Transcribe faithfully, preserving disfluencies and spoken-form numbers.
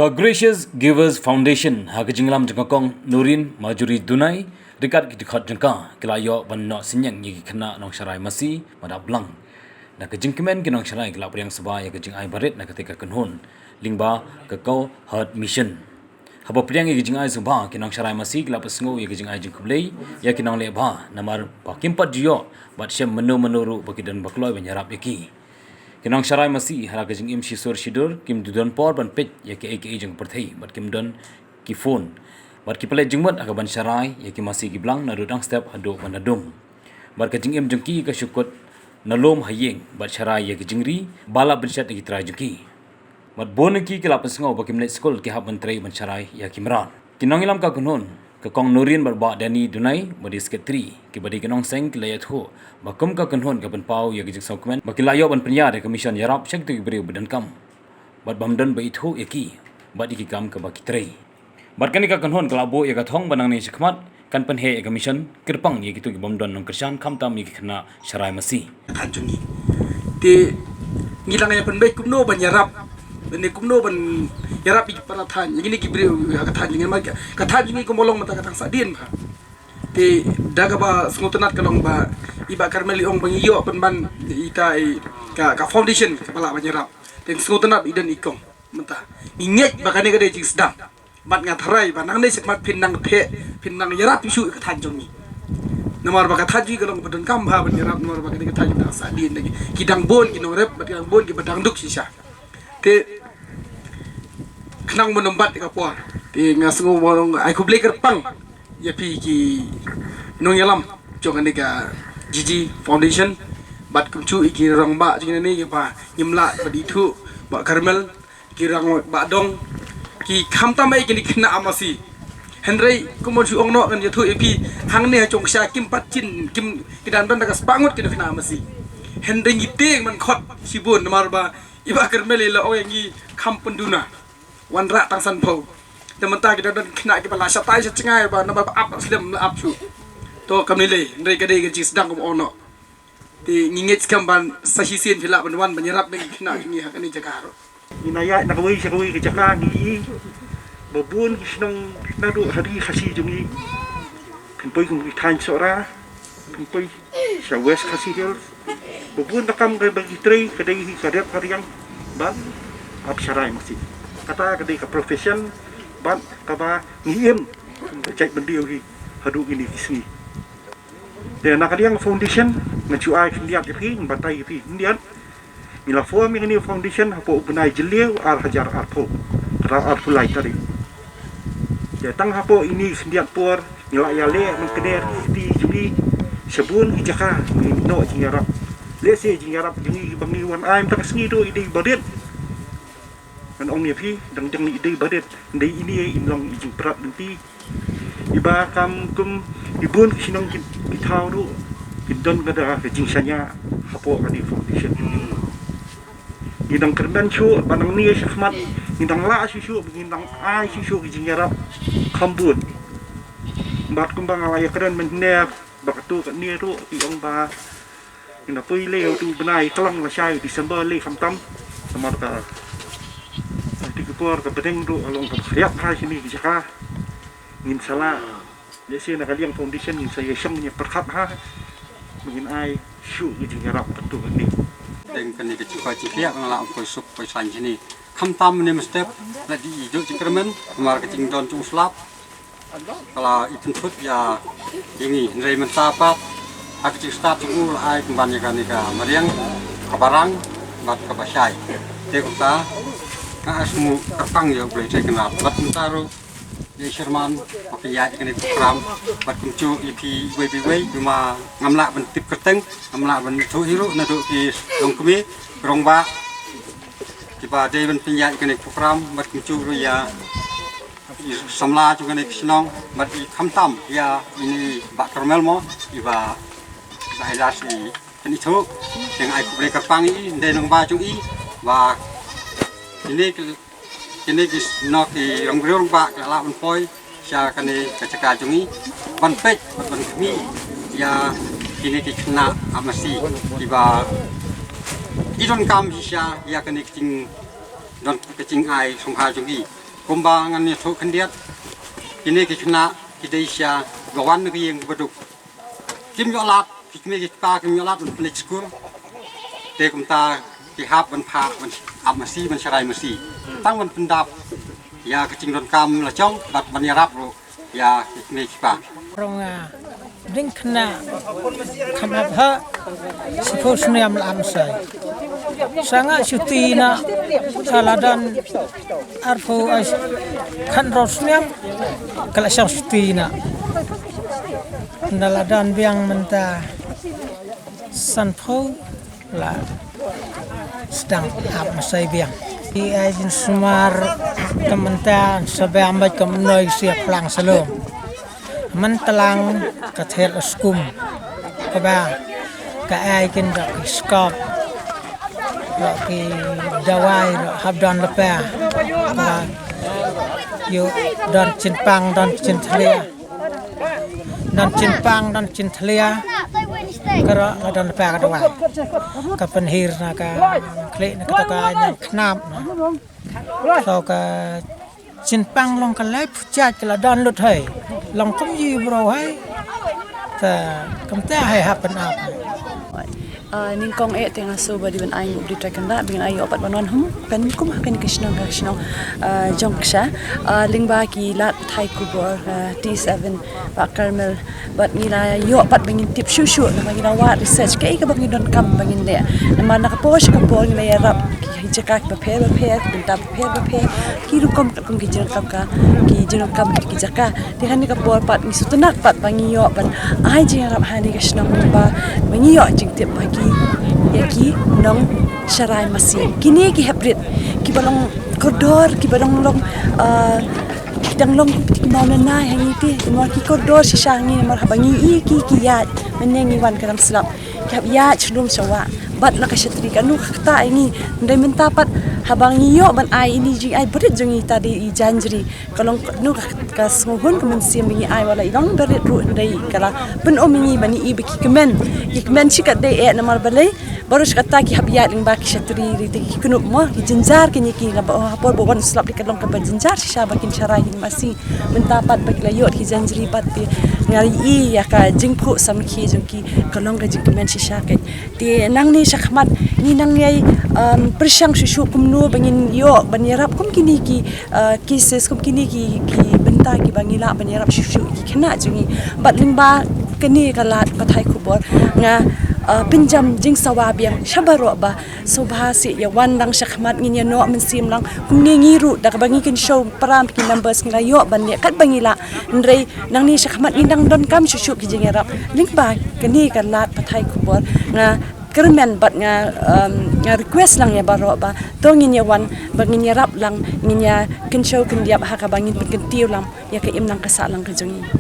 Ka Gracious Givers Foundation ha ka jinglam jong ka Kong Noreen Marjorie Dunai, ryngkat ki dkhot jong ka, ki la ïoh ban noh synñiang ïa ki khynnah nongsharai masi ba dap blang. Na ka jingkmen ki nongsharai ki la pdiang sngewbha ïa ka jingai barit na katei ka kynhun lyngba ka Cowherd Mission. Haba pdiang ïa ka jingai sngewbha, ki nongsharai masi ki la pynsngew ïa ka jingai jingkhublei ïa ki nongleh bha namar ba kim pat ju ïoh bad shem mynno mynno ruh ba ki don ba kloi ban ïarap ïa ki. Ki nongsharai masi ha la ka jingim shisur shidur kim ju don por ban peit ïa kiei kiei jong ka pyrthei bad kim don ki phone. Bad ki pynleit jingmut ha kaban sharai ïa ki masi ki blang naduh dang step haduh ban da dum. Bad ka jingim jong ki ka shu kut na lum ha ïing bad sharai ïa ki jingri ba la pynshet ïa ki trai jong ki. Bad bun na ki ki la pynsngew ba kim leit skul ki hap ban trei ban sharai ïa ki mrad. Ki nongïalam ka kynhun, ka Kong Noreen bad Bah Danny Dunai ba dei secretary, kiba dei ki nongseng, ki la ïathuh ba kum ka kynhun ka pynpaw ïa ka jingsngewkmen ba ki la ïoh ban pynïar ïa ka mission ïarap sha kito ki briew ba donkam bad bym don ba ithuh ïa ki bad ïa ki kam kaba ki trei. Bad kane ka kynhun ka la buh ïa ka thong ba nangne shakhmat kan pynheh ïa ka mission kyrpang ïa kito ki bym don nongkyrshan, khamtam ïa ki khynnah sharai masi. Ka than jong ngi. Te ngi dang ïa pynbeit kumno ban ïarap, ne kumno ban ïarap ïa ki para than, ïa kine ki briew ha ka than jong ngi, ma ka than jong ngi kumba long mynta ka tang sahdien bha. Te da kaba sngewtynnat ka long ba i Bah Carmel i ong ba ngi ïoh pynban ita i ka, ka foundation kaba lah ban ïarap. Te sngewtynnat i don i kong mynta. Ngi ngeit ba kane ka dei jingsdang. Bad nga tharai ba nangne shakhmat phin nang theh, phin nang ïarap shuh ïa ka than jong ngi. Namar ba ka than jong ngi ka long ba donkam bha ban ïarap, namar ba kane ka than jong ngi dang sahdien, ki dang bun ki nongrep bad ki dang bun kiba dang duk shisha. Te khnang ban ym bat ïa ka por, te nga sngew ban ai khublei kyrpang ïa phi ki nongïalam jong kane ka G G Foundation bad kumjuh ïa ki rangbah jong ngi ne, ïa ba ngim lah ban ithuh, Bah Carmel, ki rangbah dong, ki khamtam ïa kine ki khynnah masi. Hynrei kumba shu ong noh, ngan ïathuh ïa phi, hangne ha Jongksha kim pat jin, kim, ki dang don da ka spah ngut kine ki khynnah masi. Hynrei ngi tieng ban khot shibun namar ba i Bah Carmel i la ong ïa ngi kham pynduna. Wanrah tang sanphew. Te mynta ki dang don khynnah kiba la shatai sha jngai ba namar ba ap slem la ap shuh. To kam lei lei, hynrei ka dei ka jingsdang kumba ong noh. Te ngi ngeit skhem ban sa shisien phi lah ban wan ban ïarap ïa ki khynnah jong ngi ha kane ka jaka ruh. Ngi na ïaid na kawei sha kawei ka jaka ngi ïohi ba bun ki shnong naduh ha ri Khasi jong ngi. Phin poi kum ki thaiñ Sohra, phin poi sha West Khasi Hills. Ba bun ka kam kaba ki trei ka dei hi ka rep ka riang bad ap sharai masi. Kata ka dei ka profession bad kaba ngi im ka jait bynriew hi haduh kine ki sngi. Te na ka liang foundation ngan shu ai khyndiat ïa phi, ngan batai ïa phi khyndiat. Ngi la form ïa kane foundation hapoh u bnai Jylliew ar hajar arphew, ka arphew lai tarik. Te tang hapoh ine i khyndiat por ngi la ïaleh ban kner ïa kti jong ngi sha bun ki jaka, ngi noh jingïarap. Lehse jingïarap jong ngi ba ngi wan ai mynta ka sngi ruh i dei barit. Ngan ong ïa phi, dang dang i dei barit, dei ine i long i jingpyrkhat lynti. Iba kam kum i bun ki shnong ki, ki thaw ruh ki don ka da ka jingshaniah hapoh kane foundation. Ngi dang kyrmen shuh ba nangne shakhmat ngi dang lah shuh shuh, ngi dang ai shuh shuh ki jingïarap kham bun. Bad kumba nga la ïakren mynne ba katto katne ruh ki ong ba ngi na poi leh utu u bnai Khlong lashai December leh khamtam. Namar ka, kata ka por ka bneng ruh ka long kaba khriat bha shane ki jaka. Ngin sa lah, lehse na ka liang foundation ngin sa ïashong ïapyrkhat ha ba ngin ai shuh ki jingïarap katto katne. Dang kane ka jingkwah jingkhiah nga la ym poi suk poi saiñ shane. Khamtam ne mynstep la dei i jong jingkyrmen namar ka jingdon jong u slap. Ka la i pynthut ïa ïa ngi, hynrei mynta pat ha ka jingstad jong u la ai pynban ïa kane ka mariang kaba rang bad kaba shai. Te kumta nga ai sngewbha kyrpang ïa U Blei Trai Kynrad bad kumta ruh ïa i chairman ba pynïaid ïa kane ka program bad kumjuh ïa phi iwei pa iwei, ïa ma ngam lah ban tip kyrteng, ngam lah ban ïathuh hi ruh naduh ki longkmie, ki rangbah kiba dei ban pynïaid ïa kane ka program bad kumjuh ruh ïa i samla jong kane ka shnong bad i khamtam ïa ine i Bah Carmel mo, iba, iba i last i pynithuh. Te nga ai khublei kyrpang ïa i, ynda i nongbah jong i ba kine ki, kine ki shnong ki rong briew rangbah ki la lah ban poi sha kane ka jaka jong i ban peit bad ban khmih ïa kine ki khynnah masi kiba i donkam shisha ïa kane ka jing, don ka jingai sngewbha jong i. Kumba ngan ïathuh khyndiat, kine ki khynnah ki dei sha ka wan na ka ïing kaba duk. Kim ïoh lad, ki kmie ki kpa kim ïoh lad ban pynleit skul. Te kumta ki hap ban phah ban ap masi ban sharai masi. Tang ban pyndap ïa ka jingdonkam la jong bad ban ïarap ruh ïa ki kmie ki kpa. Rong a ding khynnah kham ap ha shiphew snem la ap masi. Sa nga shuti na sa la don arphew ai khatynriew snem ka la shong shuti na. Na la don biang mynta sanphew la sdang ap masi biang. Ki ai jingsumar ka mynta sa biang bad ka mnoi sia plang salom. Mynta lang ka thel skum kaba ka ai kin da ki skop da ki dawai da hap don lepa. Ka yu don chinpang don chinthlia. Don chinpang don chinthlia. Ka ra la don lepa ka dawai. Ka pynhir na ka khlieh na ka taka nyan khnap na. So ka chinpang long ka lai phuchaj ka la don lut hai. Long kum ji bro hai. Ta kamta hai happen up. Ah, nyngkong eh te nga sngewbha dei ban ai nguh ïa U Blei Trai Kynrad ba ngin ïoh pat ban wan hum kan kum ha kane ka shnong ka shnong, ah, jong ka sha, ah, lyngba ki lad pathai khubor, ah, T seven Bah Carmel bad ngi la ïoh pat ba ngin tip shuh shuh namar ngi la wad research kaei kaba ngi donkam ba ngin leh. Namar na ka por sha ka por ngi la ïarap ki jaka kiba pher ba pher, ki bynta ba pher ba pher, ki rukom katkum ki jingkam ka, ki jingkam ki jaka. Te ha kane ka por pat ngi sngewtynnat pat ba ngi ïoh ban ai jingïarap ha kane ka shnong ba, ba ngi ïoh jingtip ba ki ïa ki nongsharai masi. Kine ki haprit kiba long kordor kiba long long, ah, ki dang long ki maw na nai ha ngi te. Namar ki kordor shisha ha ngi namar haba ngi ïoh ki ki ïaid mynne ngi wan ka dang slap. Ki hap ïaid shlum sha wah bad la ka shatri ka nu ka kata ha ngi. Hynrei mynta pat haba ngi ïoh ban ai ine i jingai barit jong ngi ta dei i janjri. Ka long ka nu ka, ka sngewhun ka mynsiem ba ngi ai wat la i long barit ruh hynrei ka la pynum ïa ngi ba ngi i ba ki kmen. Ki kmen shi katdei eh namar balei? Baroh shi katta ki hap ïaid lyngba ki shatri ri te ki knup mo ki jynjar kine ki la ba ha por ba wan slap dei ka long kaba jynjar shisha ba kin sharai hi masi. Mynta pat ba ki la ïoh ki janjri pat te nga ïohi ïa ka jingphuh samrkhie jong ki ka long ka jingkmen shisha kei. Te nangne shakhmat ngi nang ïai, um, pyrshang shuh shuh kumno ba ngin ïoh ban ïarap kum kine ki, uh, cases kum kine ki, ki bynta kiba ngi lah ban ïarap shuh shuh ki khynnah jong ngi. Bad lyngba kane ka lad pathai khubor nga, uh, pynjam jingsawa biang sha baroh ba sngewbha seh ïa wan lang shakhmat ngin ïa noh mynsiem lang kumne ngi ruh da kaba ngi kynshew para ki numbers ngi la ïoh ban leh katba ngi lah. Hynrei nangne shakhmat ngin dang donkam shuh shuh ki jingïarap. Lyngba kane ka lad pathai khubor nga kyrmen bad nga, um, nga request lang ïa baroh ba to ngin ïa wan ba ngin ïarap lang ngin ïa kynshew kyndiap ha kaba ngin pynkyntiew lang ïa ka imlang ka sahlang ka jong ngi.